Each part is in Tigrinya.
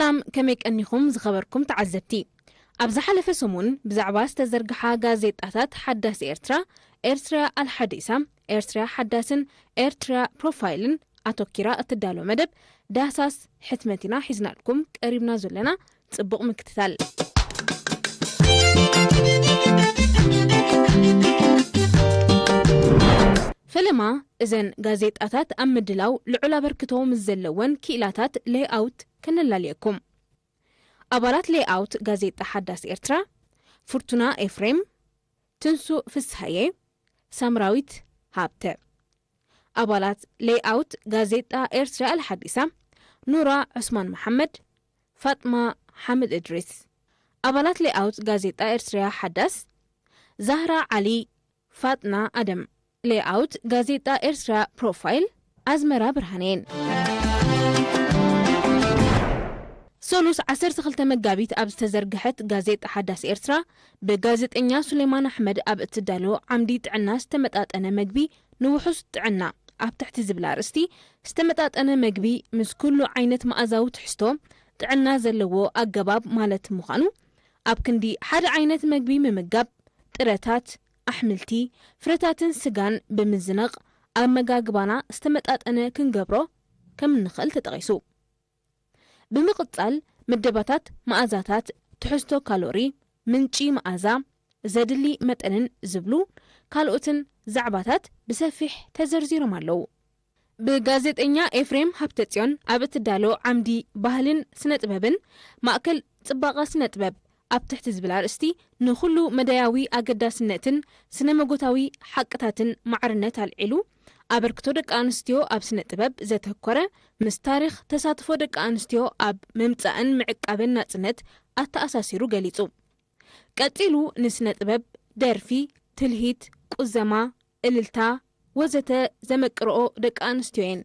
ሰላም፣ ከመይ ቀኒኹም ዝኸበርኩም ተዓዘብቲ? ኣብ ዝሓለፈ ሰሙን ብዛዕባ ዝተዘርግሓ ጋዜጣታት ሓዳስ ኤርትራ፣ ኤርትራ ኣልሓዲሳ፣ ኤርትራ ሓዳስን ኤርትራ ፕሮፋይልን ኣተኪራ እትዳሎ መደብ ዳህሳስ ሕትመት ኢና ሒዝናልኩም ቀሪብና ዘለና። ጽቡቕ ምክትታል። ፈለማ እዘን ጋዜጣታት ኣብ ምድላው ልዑል ኣበርክቶ ምስ ዘለወን ክኢላታት ሌይኣውት ከነላልየኩም። ኣባላት ሌይኣውት ጋዜጣ ሓዳስ ኤርትራ፣ ፍርቱና ኤፍሬም፣ ትንሱ ፍስሃየ፣ ሳምራዊት ሃብተ። ኣባላት ሌይኣውት ጋዜጣ ኤርትራ ኣልሓዲሳ፣ ኑራ ዑስማን መሓመድ፣ ፋጥማ ሓምድ እድሪስ። ኣባላት ሌይኣውት ጋዜጣ ኤርትራ ሓዳስ፣ ዛህራ ዓሊ፣ ፋጥና ኣደም። ሌይኣውት ጋዜጣ ኤርትራ ፕሮፋይል፣ ኣዝመራ ብርሃነየን። ሰሉስ ዓሰርተ ክልተ መጋቢት ኣብ ዝተዘርግሐት ጋዜጣ ሓዳስ ኤርትራ፣ ብጋዜጠኛ ሱሌማን ኣሕመድ ኣብ እትዳሎ ዓምዲ ጥዕና ዝተመጣጠነ መግቢ ንውሑስ ጥዕና ኣብ ትሕቲ ዝብል ኣርእስቲ፣ ዝተመጣጠነ መግቢ ምስ ኩሉ ዓይነት መኣዛዊ ትሕዝቶ ጥዕና ዘለዎ ኣገባብ ማለት ምዃኑ፣ ኣብ ክንዲ ሓደ ዓይነት መግቢ ምምጋብ፣ ጥረታት፣ ኣሕምልቲ፣ ፍረታትን ስጋን ብምዝነቕ ኣመጋግባና ዝተመጣጠነ ክንገብሮ ከም እንኽእል ተጠቒሱ። ብምቕጻል፣ ምደባታት መኣዛታት፣ ትሕዝቶ ካሎሪ፣ ምንጪ መኣዛ፣ ዘድሊ መጠንን ዝብሉ ካልኦትን ዛዕባታት ብሰፊሕ ተዘርዚሮም ኣለዉ። ብጋዜጠኛ ኤፍሬም ሃብተጽዮን ኣብ እትዳሎ ዓምዲ ባህልን ስነ ጥበብን፣ ማእከል ጽባቐ ስነ ጥበብ ኣብ ትሕቲ ዝብል ኣርእስቲ፣ ንኹሉ መዳያዊ ኣገዳስነትን ስነ መጎታዊ ሓቅታትን ማዕርነት ኣልዒሉ፣ ኣበርክቶ ደቂ ኣንስትዮ ኣብ ስነ ጥበብ ዘተኮረ፣ ምስ ታሪኽ ተሳትፎ ደቂ ኣንስትዮ ኣብ ምምጻእን ምዕቃብን ናጽነት ኣተኣሳሲሩ ገሊጹ። ቀጺሉ ንስነ ጥበብ፣ ደርፊ፣ ትልሂት፣ ቁዘማ፣ እልልታ ወዘተ ዘመቅርኦ ደቂ ኣንስትዮ እየን።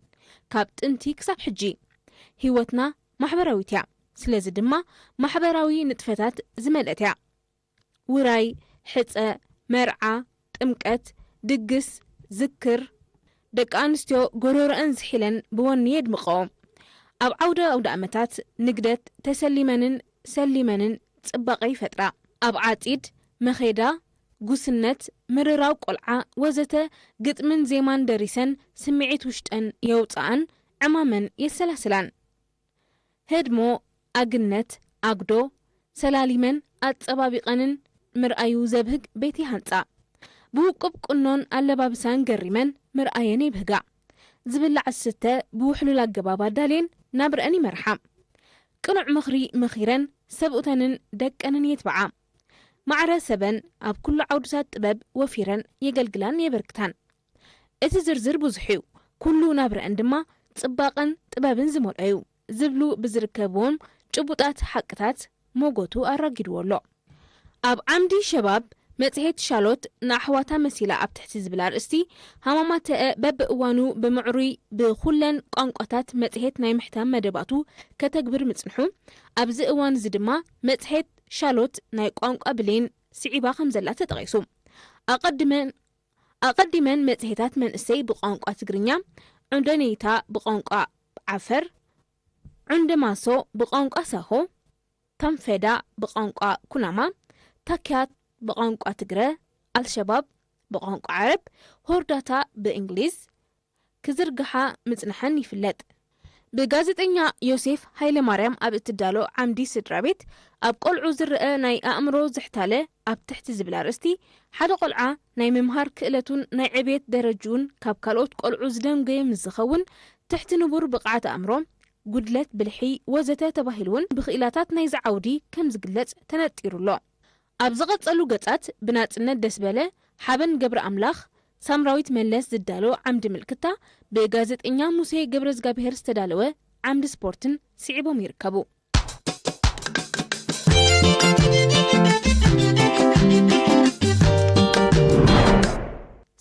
ካብ ጥንቲ ክሳብ ሕጂ ህይወትና ማሕበራዊት እያ። ስለዚ ድማ ማሕበራዊ ንጥፈታት ዝመልአት እያ። ውራይ፣ ሕጸ፣ መርዓ፣ ጥምቀት፣ ድግስ፣ ዝክር፣ ደቂ ኣንስትዮ ጎሮሮአን ዝሒለን ብወኒ የድምቐኦ። ኣብ ዓውደ ኣውደ ዓመታት ንግደት ተሰሊመንን ሰሊመንን ጽባቐ ይፈጥራ። ኣብ ዓጺድ፣ መኼዳ፣ ጉስነት፣ ምርራው ቆልዓ ወዘተ ግጥምን ዜማን ደሪሰን ስምዒት ውሽጠን የውጽኣን ዕማመን የሰላስላን። ህድሞ፣ ኣግነት፣ ኣግዶ፣ ሰላሊመን ኣጸባቢቐንን ምርኣዩ ዘብህግ ቤት ይሃንጻ። ብውቁብ ቁኖን ኣለባብሳን ገሪመን ምርኣየን የብህጋ። ዝብላዕ ዝስተ ብውሕሉል ኣገባብ ኣዳልየን ናብረአን ይመርሓ። ቅኑዕ ምኽሪ መኺረን ሰብኡተንን ደቀንን የትብዓ። ማዕረ ሰበን ኣብ ኩሉ ዓውድታት ጥበብ ወፊረን የገልግላን የበርክታን። እቲ ዝርዝር ብዙሕ እዩ፣ ኩሉ ናብረአን ድማ ጽባቐን ጥበብን ዝመልኦ እዩ ዝብሉ ብዝርከብዎም ጭቡጣት ሓቅታት ሞጎቱ ኣራጊድዎ ኣሎ። ኣብ ዓምዲ ሸባብ መጽሔት ሻሎት ንኣሕዋታ መሲላ ኣብ ትሕቲ ዝብል ኣርእስቲ ሃማማተአ በብእዋኑ ብምዕሩይ ብኹለን ቋንቋታት መጽሔት ናይ ምሕታም መደባቱ ከተግብር ምጽንሑ፣ ኣብዚ እዋን እዚ ድማ መጽሔት ሻሎት ናይ ቋንቋ ብሌን ስዒባ ከም ዘላ ተጠቒሱ። ኣቐድመን ኣቐዲመን መጽሔታት መንእሰይ ብቋንቋ ትግርኛ፣ ዑንደኔታ ብቋንቋ ዓፈር፣ ዑንደማሶ ብቋንቋ ሳሆ፣ ታንፌዳ ብቋንቋ ኩናማ፣ ታኪያት ብቋንቋ ትግረ፣ ኣልሸባብ ብቋንቋ ዓረብ፣ ሆርዳታ ብእንግሊዝ ክዝርግሓ ምጽንሐን ይፍለጥ። ብጋዜጠኛ ዮሴፍ ሃይለማርያም ኣብ እትዳሎ ዓምዲ ስድራ ቤት፣ ኣብ ቆልዑ ዝረአ ናይ ኣእምሮ ዝሕታለ ኣብ ትሕቲ ዝብል ኣርእስቲ፣ ሓደ ቆልዓ ናይ ምምሃር ክእለቱን ናይ ዕብየት ደረጅኡን ካብ ካልኦት ቆልዑ ዝደንጎየ ምስ ዝኸውን፣ ትሕቲ ንቡር ብቕዓት ኣእምሮ፣ ጉድለት ብልሒ ወዘተ ተባሂሉ እውን ብክኢላታት ናይዚ ዓውዲ ከም ዝግለጽ ተነጢሩ ኣሎ። ኣብ ዝቐጸሉ ገጻት ብናጽነት ደስበለ፣ ሓበን ገብረኣምላኽ፣ ሳምራዊት መለስ ዝዳሎ ዓምዲ ምልክታ፣ ብጋዜጠኛ ሙሴ ገብረዝጋብሄር ዝተዳለወ ዓምዲ ስፖርትን ስዒቦም ይርከቡ።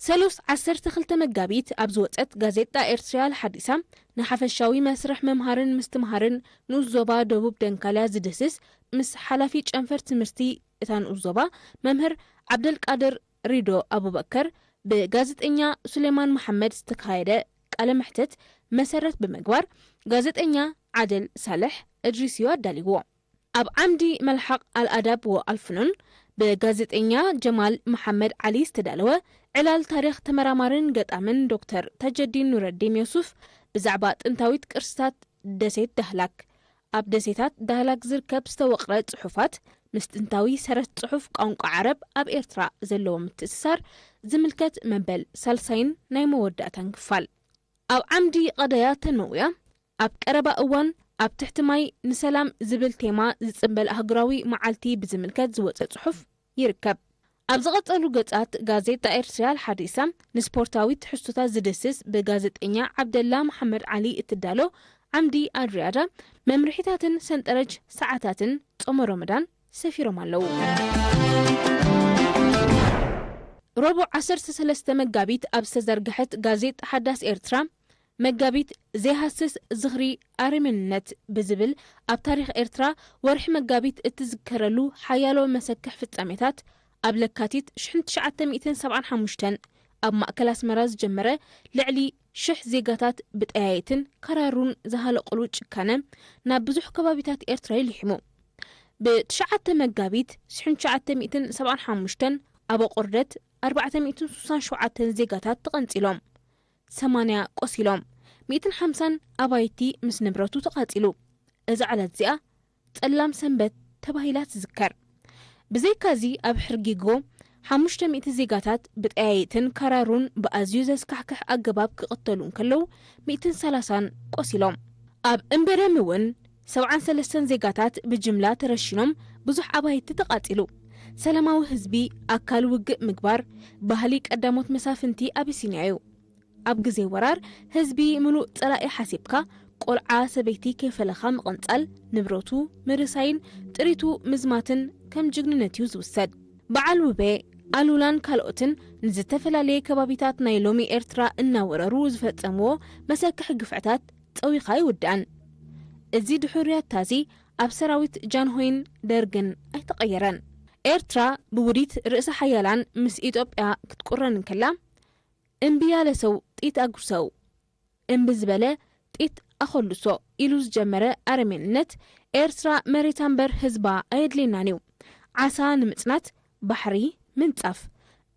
ሰሉስ ዓሰርተ ክልተ መጋቢት ኣብ ዝወጸት ጋዜጣ ኤርትርያ ሓዲሳ፣ ንሓፈሻዊ መስርሕ ምምሃርን ምስትምሃርን ንኡስ ዞባ ደቡብ ደንካልያ ዝድህስስ፣ ምስ ሓላፊ ጨንፈር ትምህርቲ እታ ንኡስ ዞባ መምህር ዓብደልቃድር ሪዶ ኣቡበከር ብጋዜጠኛ ሱሌማን መሓመድ ዝተኻየደ ቃለ መሕትት መሰረት ብምግባር፣ ጋዜጠኛ ዓደል ሳልሕ፣ እድሪስ እዩ ኣዳልይዎ። ኣብ ዓምዲ መልሓቕ ኣልኣዳብ ወኣልፍኑን ብጋዜጠኛ ጀማል መሓመድ ዓሊ ዝተዳለወ ዕላል ታሪኽ ተመራማርን ገጣምን ዶክተር ታጀዲን ኑረዲን ዮሱፍ ብዛዕባ ጥንታዊት ቅርስታት ደሴት ዳህላክ፣ ኣብ ደሴታት ዳህላክ ዝርከብ ዝተወቕረ ጽሑፋት ምስ ጥንታዊ ሰረት ጽሑፍ ቋንቋ ዓረብ ኣብ ኤርትራ ዘለዎ ምትእስሳር ዝምልከት መበል ሳልሳይን ናይ መወዳእታን ክፋል። ኣብ ዓምዲ ቀዳያ ተንመውያ ኣብ ቀረባ እዋን ኣብ ትሕቲ ማይ ንሰላም ዝብል ቴማ ዝጽንበል ኣህጉራዊ መዓልቲ ብዝምልከት ዝወጸ ጽሑፍ ይርከብ። ኣብ ዝቐጸሉ ገጻት ጋዜጣ ኤርትሪያ ኣልሓዲሳ ንስፖርታዊ ትሕዝቶታት ዝድስስ ብጋዜጠኛ ዓብደላ መሓመድ ዓሊ እትዳሎ ዓምዲ ኣድሪያዳ መምርሒታትን ሰንጠረጅ ሰዓታትን ጾመ ሮመዳን ሰፊሮም ኣለዉ። ረቡዕ ዓሰርተ ሰለስተ መጋቢት ኣብ ዝተዘርግሐት ጋዜጣ ሓዳስ ኤርትራ መጋቢት ዘይሃስስ ዝኽሪ ኣረሜንነት ብዝብል ኣብ ታሪኽ ኤርትራ ወርሒ መጋቢት እትዝከረሉ ሓያሎ መሰክሕ ፍጻሜታት ኣብ ለካቲት ሽሕን ትሽዓተ ሚእትን ሰብዓን ሓሙሽተን ኣብ ማእከል ኣስመራ ዝጀመረ ልዕሊ ሽሕ ዜጋታት ብጠያይትን ካራሩን ዝሃለቑሉ ጭካነ ናብ ብዙሕ ከባቢታት ኤርትራ ይልሒሙ። ብትሽዓተ መጋቢት ሽሕን ትሽዓተ ሚእትን ሰብዓን ሓሙሽተን ኣብ ኣቑርደት ኣርባዕተ ሚእትን ስሳን ሸውዓተን ዜጋታት ተቐንጺሎም፣ ሰማንያ ቆሲሎም፣ ሚእትን ሓምሳን ኣባይቲ ምስ ንብረቱ ተቓጺሉ። እዛ ዕለት እዚኣ ጸላም ሰንበት ተባሂላ ትዝከር። ብዘይካዚ ኣብ ሕርጊጎ ሓሙሽተ ሚእቲ ዜጋታት ብጠያይትን ካራሩን ብኣዝዩ ዘስካሕክሕ ኣገባብ ክቕተሉ እንከለዉ ሚእትን ሰላሳን ቆሲሎም። ኣብ እምበረም እውን ሰብዓን ሰለስተን ዜጋታት ብጅምላ ተረሺኖም፣ ብዙሕ ኣባይቲ ተቓጺሉ። ሰላማዊ ህዝቢ ኣካል ውግእ ምግባር ባህሊ ቀዳሞት መሳፍንቲ ኣቢሲንያ እዩ። ኣብ ግዜ ወራር ህዝቢ ምሉእ ጸላኢ ሓሲብካ ቆልዓ ሰበይቲ ከይፈለኻ ምቕንጻል፣ ንብረቱ ምርሳይን ጥሪቱ ምዝማትን ከም ጅግንነት እዩ ዝውሰድ። በዓል ውቤ፣ ኣሉላን ካልኦትን ንዝተፈላለየ ከባቢታት ናይ ሎሚ ኤርትራ እናወረሩ ዝፈጸምዎ መሰክሒ ግፍዕታት ጸዊኻ ኣይውዳእን። እዚ ድሑርያታዚ ኣብ ሰራዊት ጃንሆይን ደርግን ኣይተቐየረን። ኤርትራ ብውዲት ርእሰ ሓያላን ምስ ኢትዮጵያ ክትቁረን እንከላ፣ እምቢ ያለ ሰው ጢት አጉርሰው፣ እምቢ ዝበለ ጢት ኣኸልሶ ኢሉ ዝጀመረ ኣረሜንነት፣ ኤርትራ መሬታ እምበር ህዝባ ኣየድልየናን እዩ፣ ዓሳ ንምጽናት ባሕሪ ምንጻፍ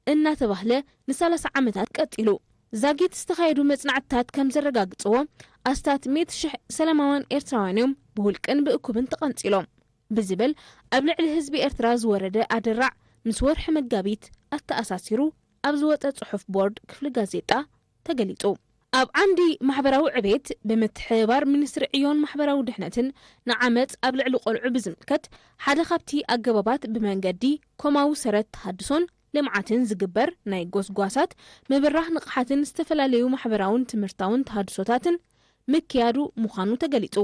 እናተባህለ ንሰላሳ ዓመታት ቀጺሉ። ዛጊት ዝተኻየዱ መጽናዕትታት ከም ዘረጋግጽዎ፣ ኣስታት ሚእቲ ሽሕ ሰላማውያን ኤርትራውያን እዮም ብውልቅን ብእኩብን ተቐንጺሎም ብዝብል ኣብ ልዕሊ ህዝቢ ኤርትራ ዝወረደ ኣደራዕ ምስ ወርሒ መጋቢት ኣተኣሳሲሩ ኣብ ዝወጸ ጽሑፍ ቦርድ ክፍሊ ጋዜጣ ተገሊጹ። ኣብ ዓምዲ ማሕበራዊ ዕቤት ብምትሕብባር ሚኒስትሪ ዕዮን ማሕበራዊ ድሕነትን ንዓመጽ ኣብ ልዕሊ ቆልዑ ብዝምልከት ሓደ ካብቲ ኣገባባት ብመንገዲ ኮማዊ ሰረት ተሃድሶን ልምዓትን ዝግበር ናይ ጎስጓሳት ምብራህ ንቕሓትን ዝተፈላለዩ ማሕበራውን ትምህርታውን ተሃድሶታትን ምክያዱ ምዃኑ ተገሊጹ።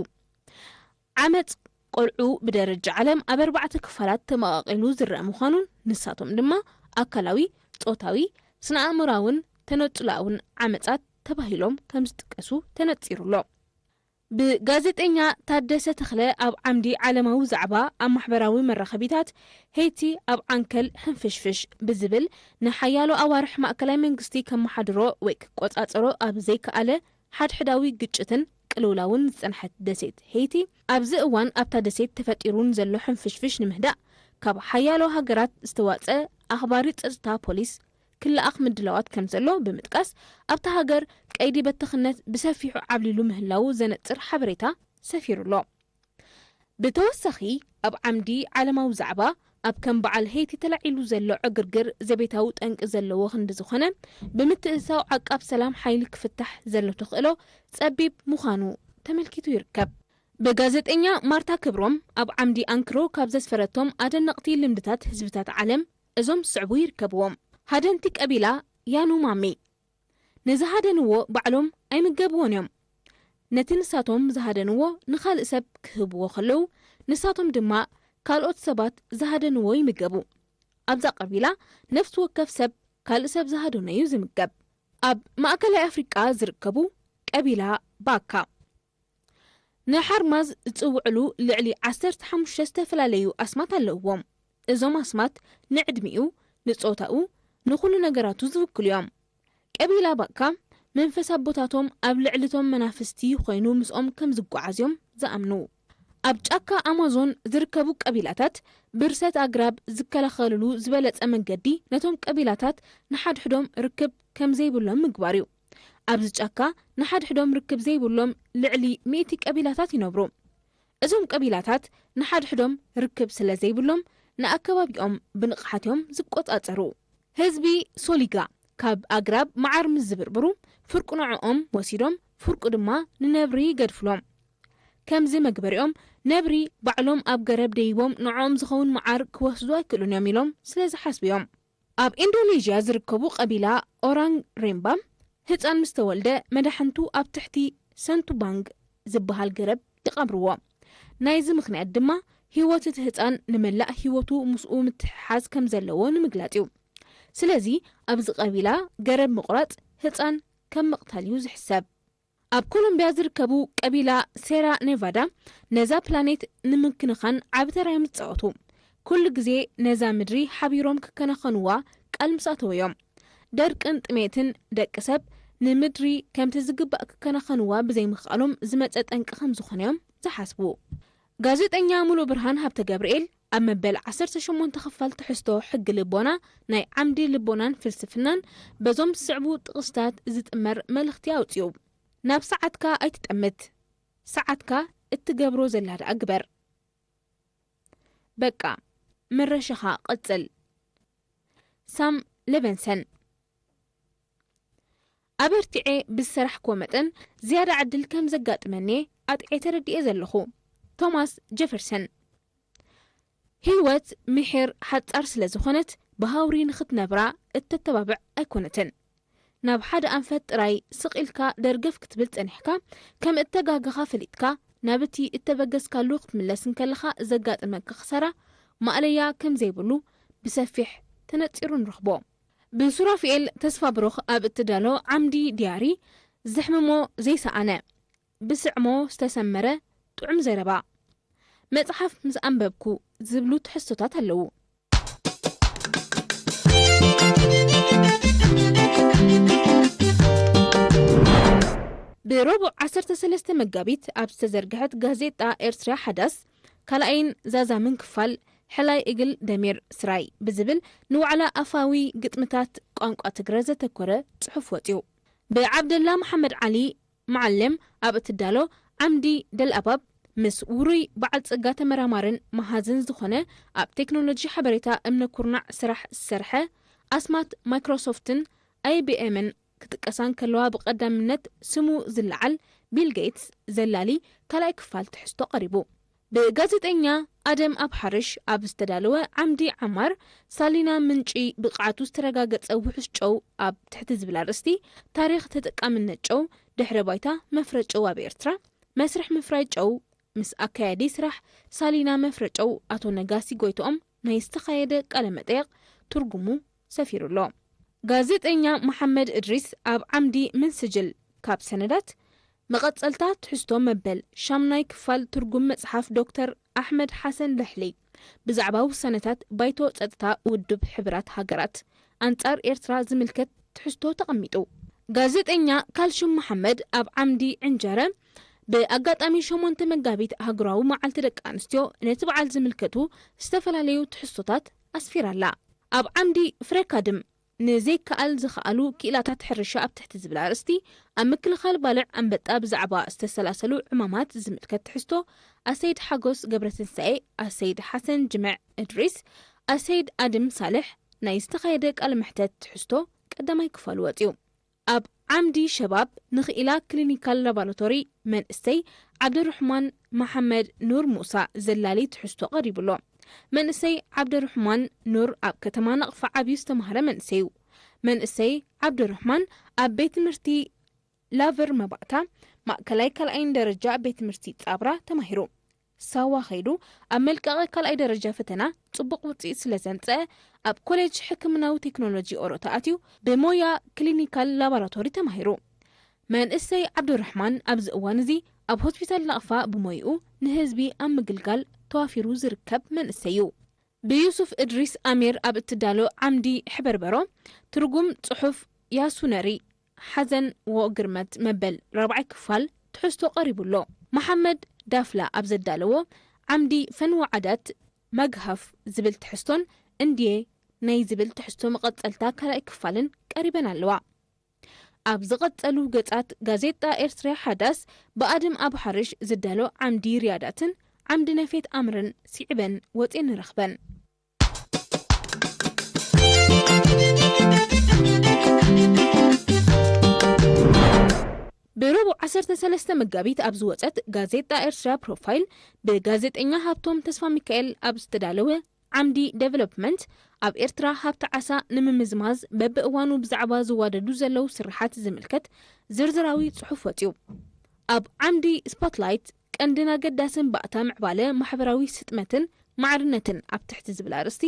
ዓመጽ ቆልዑ ብደረጃ ዓለም ኣብ ኣርባዕተ ክፋላት ተመቓቒሉ ዝረአ ምዃኑን ንሳቶም ድማ ኣካላዊ፣ ጾታዊ፣ ስነ-ኣእምሮኣውን ተነጽሎኣውን ዓመጻት ተባሂሎም ከም ዝጥቀሱ ተነጺሩ ኣሎ። ብጋዜጠኛ ታደሰ ተኽለ ኣብ ዓምዲ ዓለማዊ ዛዕባ ኣብ ማሕበራዊ መራኸቢታት፣ ሄይቲ ኣብ ዓንከል ሕንፍሽፍሽ ብዝብል ንሓያሎ ኣዋርሕ ማእከላይ መንግስቲ ከመሓድሮ ወይ ክቆጻጸሮ ኣብ ዘይከኣለ ሓድሕዳዊ ግጭትን ቅልውላውን ዝጸንሐት ደሴት ሄይቲ፣ ኣብዚ እዋን ኣብታ ደሴት ተፈጢሩ ንዘሎ ሕንፍሽፍሽ ንምህዳእ ካብ ሓያሎ ሃገራት ዝተዋጸ ኣኽባሪ ጸጥታ ፖሊስ ክለኣኽ ምድላዋት ከም ዘሎ ብምጥቃስ፣ ኣብታ ሃገር ቀይዲ በተኽነት ብሰፊሑ ዓብሊሉ ምህላዉ ዘነጽር ሓበሬታ ሰፊሩ ኣሎ። ብተወሳኺ፣ ኣብ ዓምዲ ዓለማዊ ዛዕባ፣ ኣብ ከም በዓል ሄይቲ ተላዒሉ ዘሎ ዕግርግር ዘቤታዊ ጠንቂ ዘለዎ ክንዲ ዝኾነ፣ ብምትእትታው ዓቃብ ሰላም ሓይሊ ክፍታሕ ዘሎ ተኽእሎ ጸቢብ ምዃኑ ተመልኪቱ ይርከብ። ብጋዜጠኛ ማርታ ክብሮም ኣብ ዓምዲ ኣንክሮ ካብ ዘስፈረቶም ኣደነቕቲ ልምድታት ህዝብታት ዓለም፣ እዞም ዝስዕቡ ይርከብዎም። ሃደንቲ ቀቢላ ያኑማሚ፣ ንዝሃደንዎ ባዕሎም ኣይምገብዎን እዮም። ነቲ ንሳቶም ዝሃደንዎ ንኻልእ ሰብ ክህብዎ ከለዉ፣ ንሳቶም ድማ ካልኦት ሰባት ዝሃደንዎ ይምገቡ። ኣብዛ ቀቢላ፣ ነፍሲ ወከፍ ሰብ ካልእ ሰብ ዝሃደኖ እዩ ዝምገብ። ኣብ ማእከላይ ኣፍሪቃ ዝርከቡ ቀቢላ ባካ፣ ንሓርማዝ ዝጽውዕሉ ልዕሊ ዓሰርተ ሓሙሽተ ዝተፈላለዩ ኣስማት ኣለውዎም። እዞም ኣስማት ንዕድሚኡ፣ ንጾታኡ፣ ንኹሉ ነገራቱ ዝውክሉ እዮም። ቀቢላ ባካ፣ መንፈስ ኣቦታቶም ኣብ ልዕሊቶም መናፍስቲ ኮይኑ ምስኦም ከም ዝጓዓዝ እዮም ዝኣምኑ። ኣብ ጫካ ኣማዞን ዝርከቡ ቀቢላታት ብርሰት ኣግራብ ዝከላኸልሉ ዝበለጸ መንገዲ ነቶም ቀቢላታት ንሓድሕዶም ርክብ ከም ዘይብሎም ምግባር እዩ። ኣብዚ ጫካ ንሓድሕዶም ርክብ ዘይብሎም ልዕሊ ሚእቲ ቀቢላታት ይነብሩ። እዞም ቀቢላታት ንሓድሕዶም ርክብ ስለ ዘይብሎም ንኣከባቢኦም ብንቕሓት እዮም ዝቆጻጸሩ። ህዝቢ ሶሊጋ ካብ ኣግራብ መዓር ምስ ዝብርብሩ ፍርቁ ንዕኦም ወሲዶም ፍርቁ ድማ ንነብሪ ይገድፍሎም። ከምዚ መግበሪኦም ነብሪ ባዕሎም ኣብ ገረብ ደይቦም ንዕኦም ዝኸውን መዓር ክወስዱ ኣይክእሉን እዮም ኢሎም ስለ ዝሓስቡ እዮም። ኣብ ኢንዶኔዥያ ዝርከቡ ቀቢላ ኦራንግ ሬምባ ህፃን ምስ ተወልደ መዳሕንቱ ኣብ ትሕቲ ሰንቱባንግ ዝበሃል ገረብ ይቐብርዎ። ናይዚ ምኽንያት ድማ ህይወት እቲ ህፃን ንመላእ ህይወቱ ምስኡ ምትሕሓዝ ከም ዘለዎ ንምግላጽ እዩ። ስለዚ ኣብዚ ቀቢላ ገረብ ምቑራጽ ህፃን ከም ምቕታል እዩ ዝሕሰብ። ኣብ ኮሎምቢያ ዝርከቡ ቀቢላ ሴራ ኔቫዳ ነዛ ፕላኔት ንምክንኻን ዓቢ ተራ እዮም ዝጻወቱ። ኩሉ ግዜ ነዛ ምድሪ ሓቢሮም ክከናኸንዋ ቃል ምስ ኣተዉ እዮም። ደርቅን ጥሜትን ደቂ ሰብ ንምድሪ ከምቲ ዝግባእ ክከናኸንዋ ብዘይምኽኣሎም ዝመጸ ጠንቂ ከም ዝኾነ እዮም ዝሓስቡ። ጋዜጠኛ ሙሉ ብርሃን ሃብተ ገብርኤል ኣብ መበል ዓሰርተ ሸሞንተ ክፋል ትሕዝቶ ሕጊ ልቦና ናይ ዓምዲ ልቦናን ፍልስፍናን በዞም ዝስዕቡ ጥቕስታት ዝጥመር መልእኽቲ ኣውጺኡ። ናብ ሰዓትካ ኣይትጠምት፣ ሰዓትካ እትገብሮ ዘላ ደኣ ግበር። በቃ፣ ምረሻኻ ቀጽል። ሳም ሌቨንሰን። ኣበርቲዐ ብዝሰራሕክዎ መጠን ዝያዳ ዕድል ከም ዘጋጥመኒ ኣጥዕየ ተረዲኤ ዘለኹ። ቶማስ ጀፈርሰን። ህይወት ምሒር ሓጻር ስለ ዝኾነት ብሃውሪ ንኽትነብራ እተተባብዕ ኣይኮነትን። ናብ ሓደ ኣንፈት ጥራይ ስቕ ኢልካ ደርገፍ ክትብል ጸኒሕካ፣ ከም እተጋገኻ ፈሊጥካ ናብ እቲ እተበገስካሉ ክትምለስ እንከለኻ ዘጋጥመካ ክሳራ ማእለያ ከም ዘይብሉ ብሰፊሕ ተነጺሩ ንረኽቦ። ብሱራፊኤል ተስፋብሩኽ ኣብ እትዳሎ ዓምዲ ድያሪ፣ ዘሕምሞ ዘይሰኣነ፣ ብስዕሞ ዝተሰመረ ጥዑም ዘረባ፣ መጽሓፍ ምስ ኣንበብኩ ዝብሉ ትሕዝቶታት ኣለዉ። ብረቡዕ ዓሰርተ ሰለስተ መጋቢት ኣብ ዝተዘርግሐት ጋዜጣ ኤርትራ ሓዳስ ካልኣይን ዛዛምን ክፋል ሕላይ እግል ደሚር ስራይ ብዝብል ንዋዕላ ኣፋዊ ግጥምታት ቋንቋ ትግረ ዘተኮረ ጽሑፍ ወጺኡ። ብዓብደላ መሓመድ ዓሊ መዓለም ኣብ እትዳሎ ዓምዲ ደልኣባብ ምስ ውሩይ በዓል ጸጋ ተመራማርን መሃዝን ዝኾነ ኣብ ቴክኖሎጂ ሓበሬታ እምነ ኩርናዕ ስራሕ ዝሰርሐ ኣስማት ማይክሮሶፍትን ኣይቢኤምን ክጥቀሳ እንከለዋ ብቐዳምነት ስሙ ዝለዓል ቢል ጌትስ ዘላሊ ካልኣይ ክፋል ትሕዝቶ ቀሪቡ። ብጋዜጠኛ ኣደም ኣብሓርሽ ኣብ ዝተዳለወ ዓምዲ ዓማር ሳሊና ምንጪ ብቕዓቱ ዝተረጋገጸ ውሑስ ጨው ኣብ ትሕቲ ዝብል ኣርእስቲ ታሪኽ ተጠቃምነት ጨው ድሕረ ባይታ መፍረ ጨው ኣብ ኤርትራ መስርሕ ምፍራይ ጨው ምስ ኣካያዲ ስራሕ ሳሊና መፍረ ጨው ኣቶ ነጋሲ ጎይትኦም ናይ ዝተኻየደ ቃለ መጠየቕ ትርጉሙ ሰፊሩ ኣሎ። ጋዜጠኛ መሓመድ እድሪስ ኣብ ዓምዲ ምን ስጅል ካብ ሰነዳት መቐጸልታ ትሕዝቶ መበል ሻምናይ ክፋል ትርጉም መጽሓፍ ዶክተር ኣሕመድ ሓሰን ለሕሊ ብዛዕባ ውሳነታት ባይቶ ጸጥታ ውድብ ሕቡራት ሃገራት ኣንጻር ኤርትራ ዝምልከት ትሕዝቶ ተቐሚጡ። ጋዜጠኛ ካልሹም መሓመድ ኣብ ዓምዲ ዕንጀረ ብኣጋጣሚ ሸሞንተ መጋቢት ኣህጉራዊ መዓልቲ ደቂ ኣንስትዮ ነቲ በዓል ዝምልከቱ ዝተፈላለዩ ትሕዝቶታት ኣስፊራ ኣላ። ኣብ ዓምዲ ፍረ ካድም ንዘይከኣል ዝኸኣሉ ክኢላታት ሕርሻ ኣብ ትሕቲ ዝብል ኣርእስቲ ኣብ ምክልኻል ባልዕ ኣንበጣ ብዛዕባ ዝተሰላሰሉ ዕማማት ዝምልከት ትሕዝቶ ኣሰይድ ሓጎስ ገብረትንሳኤ፣ ኣሰይድ ሓሰን ጅምዕ እድሪስ፣ ኣሰይድ ኣድም ሳልሕ ናይ ዝተኻየደ ቃለ መሕተት ትሕዝቶ ቀዳማይ ክፋሉ ወጺኡ። ኣብ ዓምዲ ሸባብ ንኽኢላ ክሊኒካል ላቦራቶሪ መንእሰይ ዓብደርሕማን መሓመድ ኑር ሙሳ ዘላሊ ትሕዝቶ ቀሪቡ ኣሎ። መንእሰይ ዓብደርሕማን ኑር ኣብ ከተማ ናቕፋ ዓብዩ ዝተማህረ መንእሰይ እዩ። መንእሰይ ዓብደርሕማን ኣብ ቤት ትምህርቲ ላቨር መባእታ ማእከላይ ካልኣይን ደረጃ ቤት ትምህርቲ ጻብራ ተማሂሩ። ሳዋ ከይዱ ኣብ መልቀቒ ካልኣይ ደረጃ ፈተና ጽቡቕ ውጽኢት ስለ ዘምጸአ ኣብ ኮሌጅ ሕክምናዊ ቴክኖሎጂ ኦሮታ ኣትዩ ብሞያ ክሊኒካል ላቦራቶሪ ተማሂሩ። መንእሰይ ዓብዱራሕማን ኣብዚ እዋን እዚ ኣብ ሆስፒታል ናቕፋ ብሞይኡ ንህዝቢ ኣብ ምግልጋል ተዋፊሩ ዝርከብ መንእሰይ እዩ። ብዩሱፍ እድሪስ ኣሚር ኣብ እትዳሎ ዓምዲ ሕበርበሮ ትርጉም ጽሑፍ ያሱነሪ ሓዘን ዎ ግርመት መበል ራብዓይ ክፋል ትሕዝቶ ቀሪቡ ኣሎ። መሓመድ ዳፍላ ኣብ ዘዳለዎ ዓምዲ ፈንዎ ዓዳት መግሃፍ ዝብል ትሕዝቶን እንድየ ናይ ዝብል ትሕዝቶ መቐጸልታ ካልኣይ ክፋልን ቀሪበን ኣለዋ። ኣብ ዝቐጸሉ ገጻት ጋዜጣ ኤርትራ ሓዳስ ብኣድም ኣብ ሓርሽ ዝዳሎ ዓምዲ ርያዳትን ዓምዲ ነፌት ኣምርን ስዒበን ወጺኤን ንረኽበን። ብረቡዕ ዓሰርተ ሰለስተ መጋቢት ኣብ ዝወጸት ጋዜጣ ኤርትራ ፕሮፋይል ብጋዜጠኛ ሃብቶም ተስፋ ሚካኤል ኣብ ዝተዳለወ ዓምዲ ዴቨሎፕመንት ኣብ ኤርትራ ሃብቲ ዓሳ ንምምዝማዝ በብእዋኑ ብዛዕባ ዝዋደዱ ዘለዉ ስርሓት ዝምልከት ዝርዝራዊ ጽሑፍ ወጺኡ። ኣብ ዓምዲ ስፖትላይት ቀንድን ኣገዳስን ባእታ ምዕባለ ማሕበራዊ ስጥመትን ማዕርነትን ኣብ ትሕቲ ዝብል ኣርእስቲ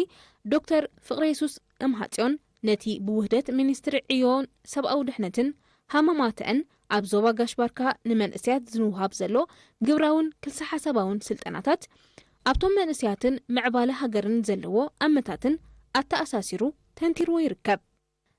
ዶክተር ፍቕረ የሱስ እምሃጽዮን ነቲ ብውህደት ሚኒስትሪ ዕዮን ሰብኣዊ ድሕነትን ሃማማተአን ኣብ ዞባ ጋሽ ባርካ ንመንእሰያት ዝንውሃብ ዘሎ ግብራውን ክልሰ ሓሳባውን ስልጠናታት ኣብቶም መንእሰያትን ምዕባለ ሃገርን ዘለዎ ኣመታትን ኣተኣሳሲሩ ተንቲርዎ ይርከብ።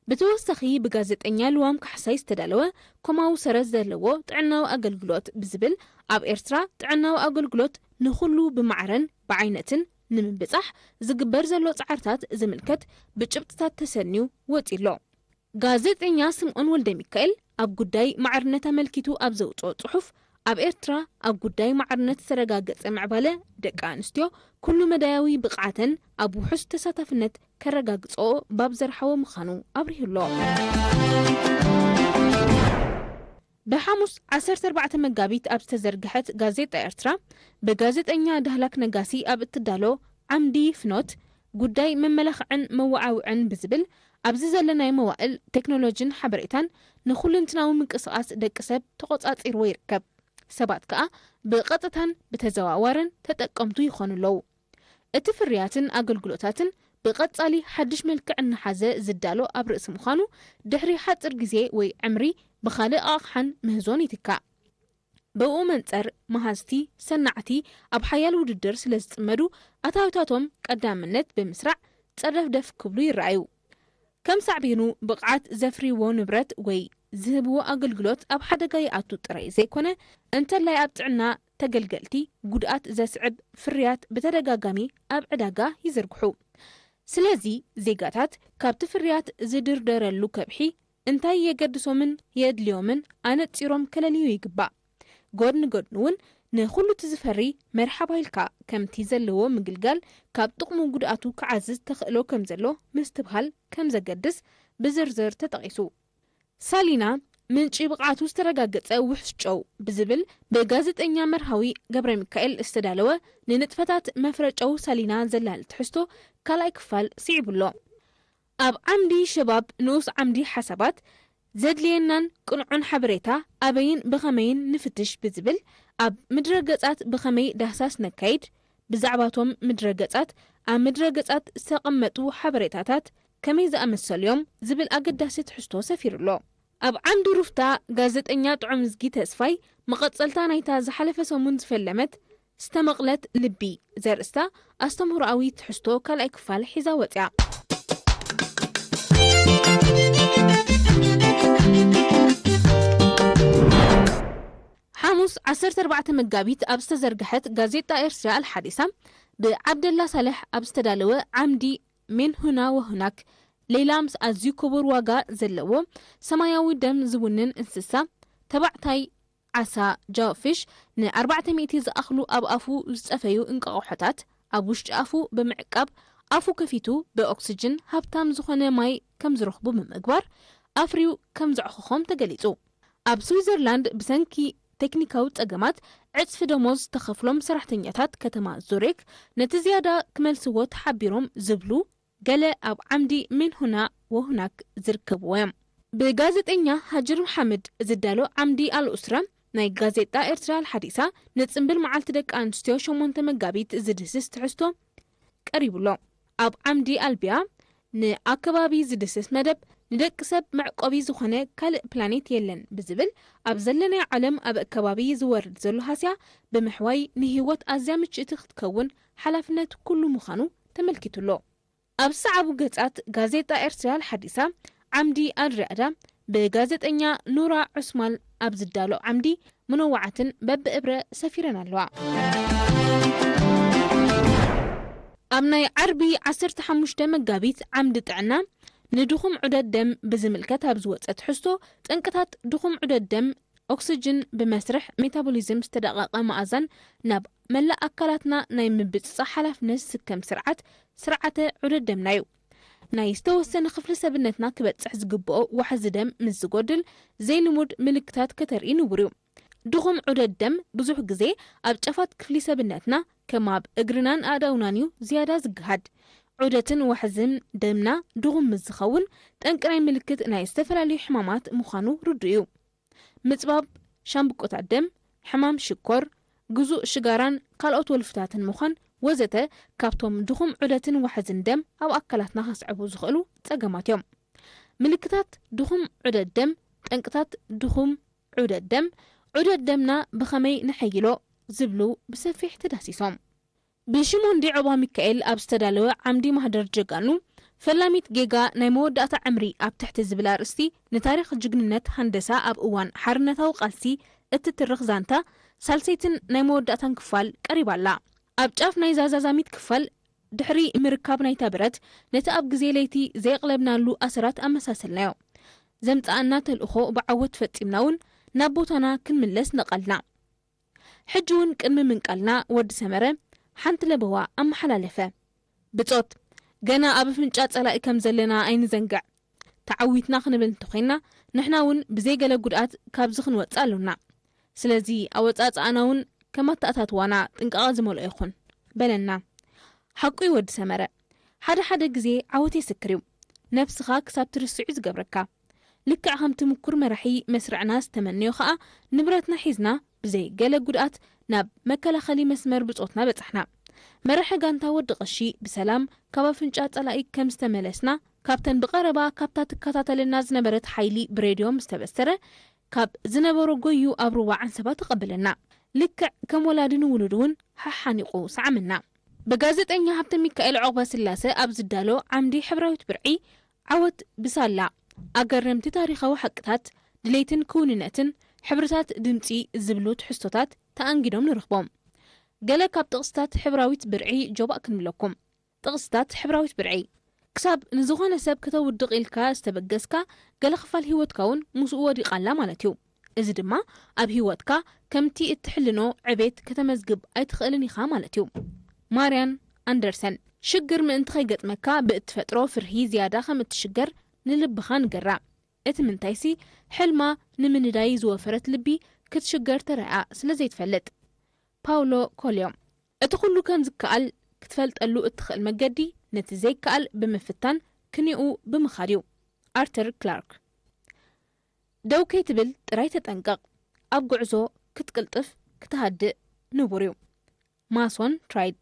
ብተወሳኺ ብጋዜጠኛ ልዋም ካሕሳይ ዝተዳለወ ኮማዊ ሰረት ዘለዎ ጥዕናዊ ኣገልግሎት ብዝብል ኣብ ኤርትራ ጥዕናዊ ኣገልግሎት ንኹሉ ብማዕረን ብዓይነትን ንምብጻሕ ዝግበር ዘሎ ጻዕርታት ዝምልከት ብጭብጥታት ተሰንዩ ወጺሎ። ጋዜጠኛ ስምዖን ወልደ ሚካኤል ኣብ ጉዳይ ማዕርነት ኣመልኪቱ ኣብ ዘውጽኦ ጽሑፍ ኣብ ኤርትራ ኣብ ጉዳይ ማዕርነት ዝተረጋገጸ ምዕባለ ደቂ ኣንስትዮ ኩሉ መዳያዊ ብቕዓተን ኣብ ውሑስ ተሳታፍነት ከረጋግጽኦ ባብ ዘርሓዎ ምዃኑ ኣብሪሁሎ። ብሓሙስ ዓሰርተ ኣርባዕተ መጋቢት ኣብ ዝተዘርግሐት ጋዜጣ ኤርትራ ብጋዜጠኛ ዳህላክ ነጋሲ ኣብ እትዳሎ ዓምዲ ፍኖት ጉዳይ መመላኽዕን መወዓውዕን ብዝብል ኣብዚ ዘለናይ መዋእል ቴክኖሎጂን ሓበሬታን ንኹልንትናዊ ምንቅስቓስ ደቂ ሰብ ተቖጻጺርዎ ይርከብ። ሰባት ከኣ ብቐጥታን ብተዘዋዋርን ተጠቀምቱ ይኾኑ ኣለዉ። እቲ ፍርያትን ኣገልግሎታትን ብቐጻሊ ሓድሽ መልክዕ እናሓዘ ዝዳሎ ኣብ ርእሲ ምዃኑ ድሕሪ ሓጺር ግዜ ወይ ዕምሪ ብኻልእ ኣቕሓን ምህዞን ይትካእ። ብኡ መንጸር መሃዝቲ ሰናዕቲ ኣብ ሓያል ውድድር ስለ ዝጽመዱ ኣታዊታቶም ቀዳምነት ብምስራዕ ጸደፍደፍ ክብሉ ይረኣዩ። ከም ሳዕቤኑ ብቕዓት ዘፍርይዎ ንብረት ወይ ዝህብዎ ኣገልግሎት ኣብ ሓደጋ ይኣቱ ጥራይ ዘይኮነ እንተላይ ኣብ ጥዕና ተገልገልቲ ጉድኣት ዘስዕብ ፍርያት ብተደጋጋሚ ኣብ ዕዳጋ ይዝርግሑ። ስለዚ ዜጋታት ካብቲ ፍርያት ዝድርደረሉ ከብሒ እንታይ የገድሶምን የድልዮምን ኣነጺሮም ከለልዩ ይግባእ። ጎድኒ ጎድኑ እውን ንኹሉ እቲ ዝፈሪ መርሓባ ኢልካ ከምቲ ዘለዎ ምግልጋል ካብ ጥቕሙ ጉድኣቱ ክዓዝዝ ተኽእሎ ከም ዘሎ ምስትብሃል ከም ዘገድስ ብዝርዝር ተጠቒሱ። ሳሊና ምንጪ ብቕዓቱ ዝተረጋገጸ ውሑስ ጨው ብዝብል ብጋዜጠኛ መርሃዊ ገብረ ሚካኤል ዝተዳለወ ንንጥፈታት መፍረ ጨው ሳሊና ዘላሊ ትሕዝቶ ካልኣይ ክፋል ስዒቡ ኣሎ። ኣብ ዓምዲ ሸባብ ንኡስ ዓምዲ ሓሳባት ዘድልየናን ቅኑዕን ሓበሬታ ኣበይን ብኸመይን ንፍትሽ ብዝብል ኣብ ምድረ ገጻት ብኸመይ ዳህሳስ ነካይድ፣ ብዛዕባቶም ምድረ ገጻት ኣብ ምድረ ገጻት ዝተቐመጡ ሓበሬታታት ከመይ ዝኣመሰሉ እዮም ዝብል ኣገዳሲ ትሕዝቶ ሰፊሩ ኣሎ። ኣብ ዓምዲ ሩፍታ ጋዜጠኛ ጥዑምዝጊ ተስፋይ መቐጸልታ ናይታ ዝሓለፈ ሰሙን ዝፈለመት ዝተመቕለት ልቢ ዘርእስታ ኣስተምህሮኣዊ ትሕዝቶ ካልኣይ ክፋል ሒዛ ወጽያ። ሓሙስ ዓሰርተ ኣርባዕተ መጋቢት ኣብ ዝተዘርግሐት ጋዜጣ ኤርትራ ኣልሓዲሳ ብዓብደላ ሳልሕ ኣብ ዝተዳለወ ዓምዲ ሜን ሁና ወሁናክ ሌላ ምስ ኣዝዩ ክቡር ዋጋ ዘለዎ ሰማያዊ ደም ዝውንን እንስሳ ተባዕታይ ዓሳ ጃውፊሽ ንኣርባዕተ ሚእቲ ዝኣኽሉ ኣብ ኣፉ ዝጸፈዩ እንቋቑሖታት ኣብ ውሽጢ ኣፉ ብምዕቃብ ኣፉ ከፊቱ ብኦክስጅን ሃብታም ዝኾነ ማይ ከም ዝረኽቡ ብምግባር ኣፍርዩ ከም ዘዕኾኾም ተገሊጹ። ኣብ ስዊዘርላንድ ብሰንኪ ቴክኒካዊ ጸገማት ዕጽፊ ደሞዝ ዝተኸፍሎም ሰራሕተኛታት ከተማ ዙሪክ ነቲ ዝያዳ ክመልስዎ ተሓቢሮም ዝብሉ ገለ ኣብ ዓምዲ ሜን ሁና ወሁናክ ዝርከብዎ እዮም። ብጋዜጠኛ ሃጅር መሓመድ ዝዳሎ ዓምዲ ኣልኡስራ ናይ ጋዜጣ ኤርትራ ኣልሓዲሳ ንጽምብል መዓልቲ ደቂ ኣንስትዮ ሸሞንተ መጋቢት ዝድህስስ ትሕዝቶ ቀሪቡ ኣሎ። ኣብ ዓምዲ ኣልቢያ ንኣከባቢ ዝድህስስ መደብ ንደቂ ሰብ መዕቆቢ ዝኾነ ካልእ ፕላኔት የለን ብዝብል ኣብ ዘለናዮ ዓለም ኣብ ኣከባቢ ዝወርድ ዘሎ ሃስያ ብምሕዋይ ንህይወት ኣዝያ ምችእቲ ክትከውን ሓላፍነት ኩሉ ምዃኑ ተመልኪቱ ኣሎ። ኣብ ሰዓቡ ገጻት ጋዜጣ ኤርትራ ሓዲሳ ዓምዲ ኣድሪኣዳ ብጋዜጠኛ ኑራ ዑስማን ኣብ ዝዳሎ ዓምዲ ምነዋዓትን በብእብረ ሰፊረን ኣለዋ። ኣብ ናይ ዓርቢ ዓሰርተ ሓሙሽተ መጋቢት ዓምዲ ጥዕና ንድኹም ዑደት ደም ብዝምልከት ኣብ ዝወጸ ትሕዝቶ፣ ጠንቅታት ድኹም ዑደት ደም፣ ኦክስጅን ብመስርሕ ሜታቦሊዝም ዝተዳቐቐ መኣዛን ናብ መላእ ኣካላትና ናይ ምብጽጻሕ ሓላፍነት ዝስከም ስርዓት፣ ስርዓተ ዑደት ደምና እዩ። ናይ ዝተወሰነ ክፍሊ ሰብነትና ክበጽሕ ዝግብኦ ዋሕዚ ደም ምስ ዝጎድል፣ ዘይልሙድ ምልክታት ከተርኢ ንቡር እዩ። ድኹም ዑደት ደም ብዙሕ ግዜ ኣብ ጫፋት ክፍሊ ሰብነትና፣ ከም ኣብ እግርናን ኣእዳውናን እዩ ዝያዳ ዝግሃድ። ዑደትን ዋሕዝን ደምና ድኹም ምስ ዝኸውን፣ ጠንቂ ናይ ምልክት ናይ ዝተፈላለዩ ሕማማት ምዃኑ ርዱእ እዩ። ምጽባብ ሻምብቆታት ደም፣ ሕማም ሽኮር፣ ግዙእ ሽጋራን ካልኦት ወልፍታትን ምዃን ወዘተ ካብቶም ድኹም ዑደትን ዋሕዝን ደም ኣብ ኣካላትና ከስዕቡ ዝኽእሉ ጸገማት እዮም። ምልክታት ድኹም ዑደት ደም፣ ጠንቅታት ድኹም ዑደት ደም፣ ዑደት ደምና ብኸመይ ነሐይሎ ዝብሉ ብሰፊሕ ተዳሲሶም። ብሽሞንዲ ዖባ ሚካኤል ኣብ ዝተዳለወ ዓምዲ ማህደር ጀጋኑ፣ ፈላሚት ጌጋ ናይ መወዳእታ ዕምሪ ኣብ ትሕቲ ዝብል ኣርእስቲ፣ ንታሪኽ ጅግንነት ሃንደሳ ኣብ እዋን ሓርነታዊ ቃልሲ እትትርኽ ዛንታ ሳልሰይትን ናይ መወዳእታን ክፋል ቀሪባ ኣላ። ኣብ ጫፍ ናይዛ ዛዛሚት ክፋል፣ ድሕሪ ምርካብ ናይታ ብረት፣ ነቲ ኣብ ግዜ ለይቲ ዘየቕለብናሉ ኣሰራት ኣመሳሰልናዮ። ዘምጽኣና ተልእኾ ብዓወት ፈጺምና እውን ናብ ቦታና ክንምለስ ነቐልና። ሕጂ እውን ቅድሚ ምንቃልና ወዲ ሰመረ ሓንቲ ለበዋ ኣመሓላለፈ። ብጾት፣ ገና ኣብ ኣፍንጫ ጸላኢ ከም ዘለና ኣይንዘንግዕ። ተዓዊትና ክንብል እንተኾይንና፣ ንሕና እውን ብዘይ ገለ ጉድኣት ካብዚ ክንወጽእ ኣሎና። ስለዚ ኣወጻጽኣና እውን ከም ኣተኣታትዋና ጥንቃቐ ዝመልኦ ይኹን፣ በለና። ሓቁ እዩ ወዲ ሰመረ። ሓደ ሓደ ግዜ ዓወት የስክር እዩ። ነብስኻ ክሳብ ትርስዕ እዩ ዝገብረካ። ልክዕ ከምቲ ምኩር መራሒ መስርዕና ዝተመነዮ ኸኣ፣ ንብረትና ሒዝና ብዘይ ገለ ጉድኣት ናብ መከላኸሊ መስመር ብጾትና በጻሕና። መራሒ ጋንታ ወዲ ቀሺ ብሰላም ካብ ኣፍንጫ ጸላኢ ከም ዝተመለስና፣ ካብተን ብቐረባ ካብታ ትከታተለና ዝነበረት ሓይሊ ብሬድዮ ምስ ተበሰረ፣ ካብ ዝነበሮ ጎዩ ኣብ ሩባ ዓንሰባ ተቐበለና። ልክዕ ከም ወላዲ ንውሉዱ እውን ሓሓኒቑ ሰዓመና። ብጋዜጠኛ ሃብተ ሚካኤል ዑቕበ ስላሰ ኣብ ዝዳሎ ዓምዲ ሕብራዊት ብርዒ፣ ዓወት ብሳላ፣ ኣገረምቲ ታሪኻዊ ሓቅታት፣ ድሌትን ክውንነትን፣ ሕብርታት ድምጺ ዝብሉ ትሕዝቶታት ተኣንጊዶም ንረኽቦም። ገለ ካብ ጥቕስታት ሕብራዊት ብርዒ ጆባእ ክንብለኩም። ጥቕስታት ሕብራዊት ብርዒ። ክሳብ ንዝኾነ ሰብ ከተውድቕ ኢልካ ዝተበገስካ፣ ገለ ክፋል ህይወትካ እውን ምስኡ ወዲቓ ኣላ ማለት እዩ። እዚ ድማ ኣብ ህይወትካ ከምቲ እትሕልኖ ዕቤት ከተመዝግብ ኣይትኽእልን ኢኻ ማለት እዩ። ማርያን ኣንደርሰን። ሽግር ምእንቲ ከይገጥመካ ብእትፈጥሮ ፍርሂ ዝያዳ ከም እትሽገር ንልብኻ ንገራ። እቲ ምንታይሲ፣ ሕልማ ንምንዳይ ዝወፈረት ልቢ ክትሽገር ተራእያ ስለ ዘይትፈልጥ። ፓውሎ ኮልዮ። እቲ ኩሉ ከም ዝከኣል ክትፈልጠሉ እትኽእል መገዲ፣ ነቲ ዘይከኣል ብምፍታን ክንኡ ብምኻድ እዩ። ኣርተር ክላርክ። ደው ከይትብል ጥራይ ተጠንቀቕ። ኣብ ጉዕዞ ክትቅልጥፍ፣ ክትሃድእ ንቡር እዩ። ማሶን ትራይድ።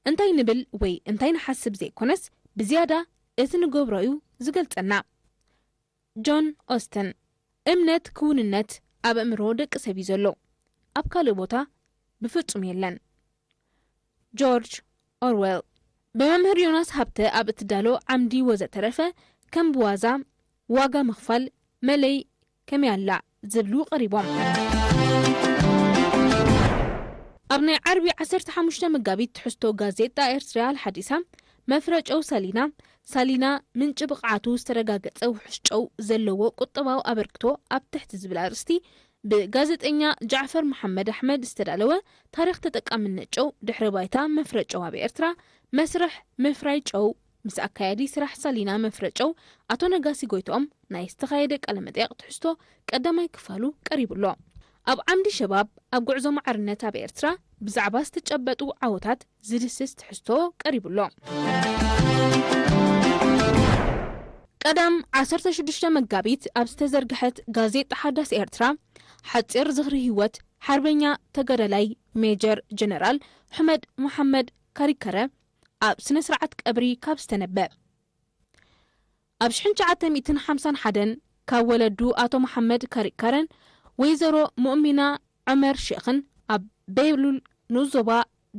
እንታይ ንብል ወይ እንታይ ንሓስብ ዘይኮነስ፣ ብዝያዳ እቲ ንገብሮ እዩ ዝገልጸና። ጆን ኦስተን። እምነት ክውንነት ኣብ ኣእምሮ ደቂ ሰብ እዩ ዘሎ። ኣብ ካልእ ቦታ ብፍጹም የለን። ጆርጅ ኦርዌል። ብመምህር ዮናስ ሃብተ ኣብ እትዳሎ ዓምዲ ወዘተረፈ፣ ከም ብዋዛ፣ ዋጋ ምኽፋል፣ መለይ ከመይ ኣላ ዝብሉ ቀሪቦም። ኣብ ናይ ዓርቢ ዓሰርተ ሓሙሽተ መጋቢት ትሕዝቶ ጋዜጣ ኤርትራ ኣልሓዲሳ፣ መፍረ ጨው ሳሊና፣ ሳሊና ምንጪ ብቕዓቱ ዝተረጋገጸ ውሑስ ጨው ዘለዎ ቁጠባዊ ኣበርክቶ ኣብ ትሕቲ ዝብል ኣርእስቲ፣ ብጋዜጠኛ ጃዕፈር መሓመድ ኣሕመድ ዝተዳለወ ታሪኽ ተጠቃምነት ጨው፣ ድሕረ ባይታ መፍረ ጨው ኣብ ኤርትራ፣ መስርሕ ምፍራይ ጨው፣ ምስ ኣካያዲ ስራሕ ሳሊና መፍረ ጨው ኣቶ ነጋሲ ጎይትኦም ናይ ዝተኻየደ ቃለ መጠይቕ ትሕዝቶ ቀዳማይ ክፋሉ ቀሪቡ ኣሎ። ኣብ ዓምዲ ሸባብ ኣብ ጉዕዞ ማዕርነት ኣብ ኤርትራ ብዛዕባ ዝተጨበጡ ዓወታት ዝድስስ ትሕዝቶ ቀሪቡ ኣሎ። ቀዳም ዓሰርተ ሽዱሽተ መጋቢት ኣብ ዝተዘርግሐት ጋዜጣ ሓዳስ ኤርትራ፣ ሓጺር ዝኽሪ ህይወት ሓርበኛ ተጋዳላይ ሜጀር ጀነራል ሑመድ መሓመድ ካሪከረ ኣብ ስነ ስርዓት ቀብሪ ካብ ዝተነበ፣ ኣብ ሽሕን ትሽዓተ ሚእትን ሓምሳን ሓደን ካብ ወለዱ ኣቶ መሓመድ ካሪከረን ወይዘሮ ሙእሚና ዑመር ሼኽን ኣብ ቤሉል ንኡስ ዞባ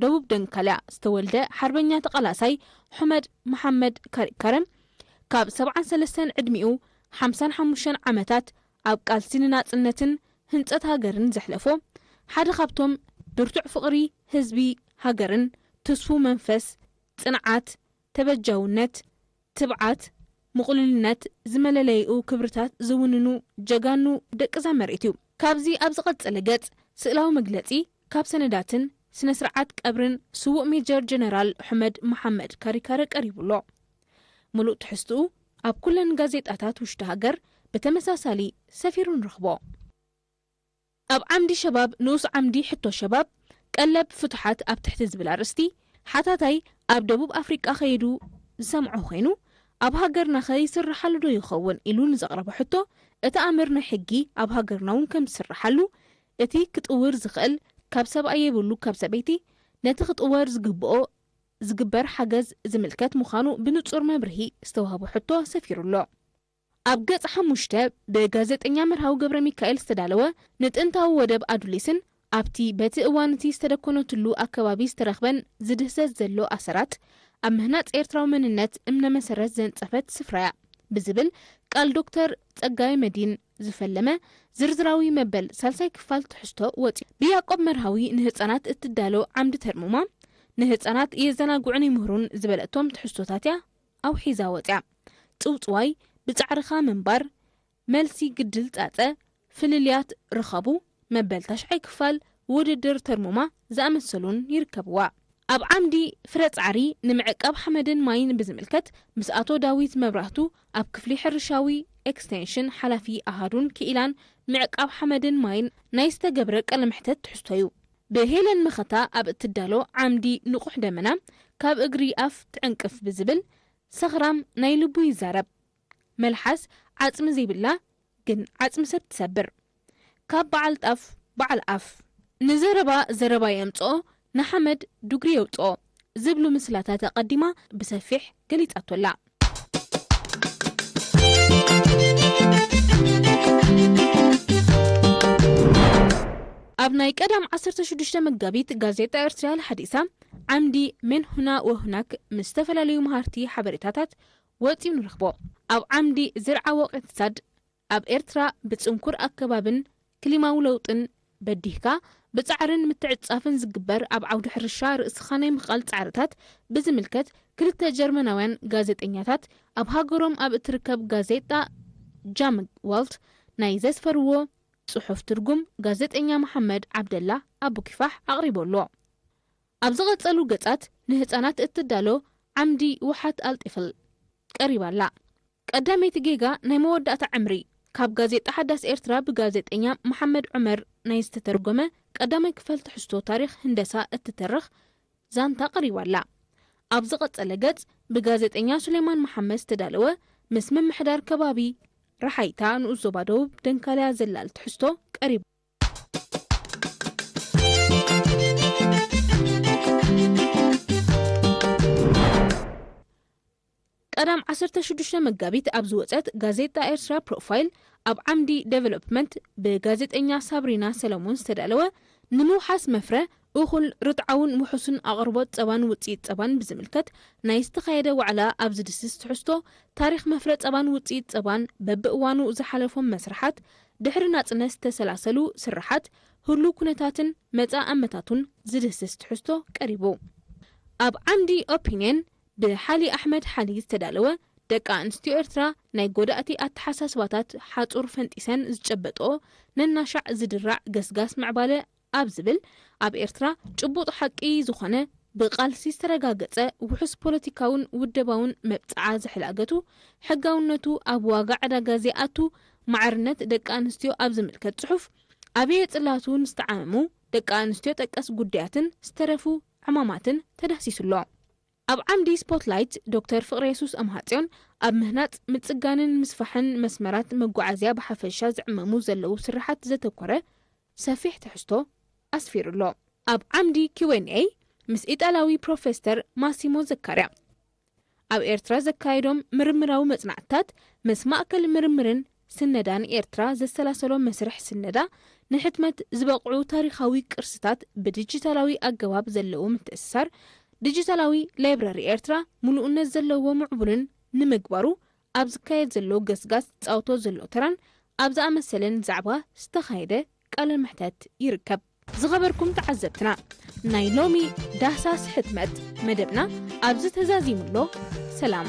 ደቡብ ደንካልያ ዝተወልደ ሓርበኛ ተቓላሳይ ሑመድ መሓመድ ካሪከረን፣ ካብ ሰብዓን ሰለስተን ዕድሚኡ ሓምሳን ሓሙሽተን ዓመታት ኣብ ቃልሲ ንናጽነትን ህንጸት ሃገርን ዘሕለፎ፣ ሓደ ካብቶም ብርቱዕ ፍቕሪ ህዝቢ ሃገርን ትስፉው መንፈስ፣ ጽንዓት፣ ተበጃውነት፣ ትብዓት፣ ምቕሉልነት ዝመለለይኡ ክብርታት ዝውንኑ ጀጋኑ ደቅዛ መሬት እዩ። ካብዚ ኣብ ዝቐጸለ ገጽ ስእላዊ መግለጺ ካብ ሰነዳትን ስነ ስርዓት ቀብርን ስዉእ ሜጀር ጀነራል ሑመድ መሓመድ ካሪካረ ቀሪቡ ኣሎ። ምሉእ ትሕዝትኡ ኣብ ኩለን ጋዜጣታት ውሽጢ ሃገር ብተመሳሳሊ ሰፊሩ ንረኽቦ። ኣብ ዓምዲ ሸባብ ንኡስ ዓምዲ ሕቶ ሸባብ ቀለብ ፍቱሓት ኣብ ትሕቲ ዝብል ኣርእስቲ ሓታታይ ኣብ ደቡብ ኣፍሪቃ ከይዱ ዝሰምዖ ኮይኑ፣ ኣብ ሃገርና ከ ይስርሓሉ ዶ ይኸውን ኢሉ ንዘቕረቦ ሕቶ፣ እቲ ኣምር ናይ ሕጊ ኣብ ሃገርና እውን ከም ዝስርሓሉ፣ እቲ ክጥውር ዝኽእል ካብ ሰብኣይ የብሉ ካብ ሰበይቲ ነቲ ክጥወር ዝግብኦ ዝግበር ሓገዝ ዝምልከት ምዃኑ ብንጹር መብርሂ ዝተዋህቦ ሕቶ ሰፊሩ ኣሎ። ኣብ ገጽ ሓሙሽተ ብጋዜጠኛ መርሃዊ ገብረ ሚካኤል ዝተዳለወ ንጥንታዊ ወደብ ኣዱሊስን ኣብቲ በቲ እዋን እቲ ዝተደኮነትሉ ኣከባቢ ዝተረኽበን ዝድህሰስ ዘሎ ኣሰራት ኣብ ምህናጽ ኤርትራዊ መንነት እምነ መሰረት ዘንጸፈት ስፍራያ ብዝብል ቃል ዶክተር ጸጋይ መዲን ዝፈለመ ዝርዝራዊ መበል ሳልሳይ ክፋል ትሕዝቶ ወጺኡ። ብያቆብ መርሃዊ ንህጻናት እትዳሎ ዓምዲ ተርሙማ ንህጻናት የዘናግዑን ይምህሩን ዝበለቶም ትሕዝቶታት እያ ኣውሒዛ ወጽያ። ጽውጽዋይ፣ ብጻዕርኻ ምንባር፣ መልሲ ግድል ጻጸ፣ ፍልልያት ርኸቡ፣ መበል ታሽዓይ ክፋል ውድድር ተርሙማ ዝኣመሰሉን ይርከብዋ። ኣብ ዓምዲ ፍረ ጻዕሪ ንምዕቃብ ሓመድን ማይን ብዝምልከት ምስ ኣቶ ዳዊት መብራህቱ ኣብ ክፍሊ ሕርሻዊ ኤክስቴንሽን ሓላፊ ኣሃዱን ክኢላን ምዕቃብ ሓመድን ማይን ናይ ዝተገብረ ቃለ መሕተት ትሕዝቶ እዩ። ብሄለን መኸታ ኣብ እትዳሎ ዓምዲ ንቑሕ ደመና ካብ እግሪ ኣፍ ትዕንቅፍ ብዝብል ሰኽራም ናይ ልቡ ይዛረብ። መልሓስ ዓጽሚ ዘይብላ ግን ዓጽሚ ሰብ ትሰብር። ካብ በዓል ጣፍ በዓል ኣፍ። ንዘረባ ዘረባ የምጽኦ፣ ንሓመድ ዱግሪ የውጽኦ ዝብሉ ምስላታት ኣቐዲማ ብሰፊሕ ገሊጻቶ ኣላ። ኣብ ናይ ቀዳም ዓሰርተ ሽዱሽተ መጋቢት ጋዜጣ ኤርትራ ኣልሓዲሳ ዓምዲ መን ሁና ወሁናክ ምስ ዝተፈላለዩ መሃርቲ ሓበሬታታት ወጺኡ ንረኽቦ። ኣብ ዓምዲ ዝርዓዎ ቅትሳድ ኣብ ኤርትራ ብጽንኩር ኣከባብን ክሊማዊ ለውጥን በዲህካ ብጻዕርን ምትዕጻፍን ዝግበር ኣብ ዓውዲ ሕርሻ ርእስኻ ናይ ምኽኣል ጻዕርታት ብዝምልከት ክልተ ጀርመናውያን ጋዜጠኛታት ኣብ ሃገሮም ኣብ እትርከብ ጋዜጣ ጃምግ ዋልት ናይ ዘስፈርዎ ጽሑፍ ትርጉም ጋዜጠኛ መሓመድ ዓብደላ ኣቡኪፋሕ ኣቕሪቡ ኣሎ። ኣብ ዝቐጸሉ ገጻት ንህጻናት እትዳሎ ዓምዲ ውሓት ኣልጢፍል ቀሪባ ኣላ። ቀዳመይቲ ጌጋ ናይ መወዳእታ ዕምሪ ካብ ጋዜጣ ሓዳስ ኤርትራ ብጋዜጠኛ መሓመድ ዑመር ናይ ዝተተርጎመ ቀዳማይ ክፋል ትሕዝቶ ታሪኽ ህንደሳ እትተርኽ ዛንታ ቀሪባ ኣላ። ኣብ ዝቐጸለ ገጽ ብጋዜጠኛ ሱሌማን መሓመድ ዝተዳለወ ምስ ምምሕዳር ከባቢ ረሓይታ ንኡስ ዞባ ደቡብ ደንካልያ ዘላል ትሕዝቶ ቀሪቡ። ቀዳም ዓሰርተ ሽዱሽተ መጋቢት ኣብ ዝወጸት ጋዜጣ ኤርትራ ፕሮፋይል ኣብ ዓምዲ ዴቨሎፕመንት ብጋዜጠኛ ሳብሪና ሰለሞን ዝተዳለወ ንምውሓስ መፍረ እኹል ርትዓውን ውሑስን ኣቕርቦት ጸባን ውጽኢት ጸባን ብዝምልከት ናይ ዝተኻየደ ዋዕላ ኣብ ዝድስስ ትሕዝቶ ታሪኽ መፍረ ጸባን ውጽኢት ጸባን በብእዋኑ ዝሓለፎም መስርሓት ድሕሪ ናጽነት ዝተሰላሰሉ ስርሓት ህሉው ኩነታትን መጻኢ ኣመታቱን ዝድስስ ትሕዝቶ ቀሪቡ። ኣብ ዓምዲ ኦፒንየን ብሓሊ ኣሕመድ ሓሊ ዝተዳለወ ደቂ ኣንስትዮ ኤርትራ ናይ ጎዳእቲ ኣተሓሳስባታት ሓጹር ፈንጢሰን ዝጨበጥኦ ነናሻዕ ዝድራዕ ገስጋስ ምዕባለ ኣብ ዝብል ኣብ ኤርትራ ጭቡጥ ሓቂ ዝኾነ ብቃልሲ ዝተረጋገጸ ውሑስ ፖለቲካውን ውደባውን መብጽዓ ዝሕላገቱ ሕጋውነቱ ኣብ ዋጋ ዕዳጋ ዘይኣቱ ማዕርነት ደቂ ኣንስትዮ ኣብ ዝምልከት ጽሑፍ ኣበየ ጽላቱ ንዝተዓመሙ ደቂ ኣንስትዮ ጠቀስ ጉዳያትን ዝተረፉ ዕማማትን ተዳህሲሱሎ። ኣብ ዓምዲ ስፖትላይት ዶክተር ፍቕረየሱስ ኣምሃጽዮን ኣብ ምህናጽ ምጽጋንን ምስፋሕን መስመራት መጓዓዝያ ብሓፈሻ ዝዕመሙ ዘለዉ ስርሓት ዘተኮረ ሰፊሕ ትሕዝቶ ኣስፊሩሎ። ኣብ ዓምዲ ኪው ኤን ኤ ምስ ኢጣልያዊ ፕሮፌሰር ማሲሞ ዘካርያ ኣብ ኤርትራ ዘካየዶም ምርምራዊ መጽናዕትታት ምስ ማእከል ምርምርን ስነዳን ኤርትራ ዘሰላሰሎ መስርሕ ስነዳ ንሕትመት ዝበቕዑ ታሪኻዊ ቅርስታት ብዲጂታላዊ ኣገባብ ዘለዎ ምትእስሳር ዲጂታላዊ ላይብረሪ ኤርትራ ምሉእነት ዘለዎ ምዕቡልን ንምግባሩ ኣብ ዝካየድ ዘሎ ገስጋስ ዝጻወቶ ዘሎ ተራን ኣብ ዝኣመሰለን ዛዕባ ዝተኻየደ ቃለ መሕተት ይርከብ። ዝኸበርኩም ተዓዘብትና፣ ናይ ሎሚ ዳህሳስ ሕትመት መደብና ኣብዚ ተዛዚሙ ኣሎ። ሰላም።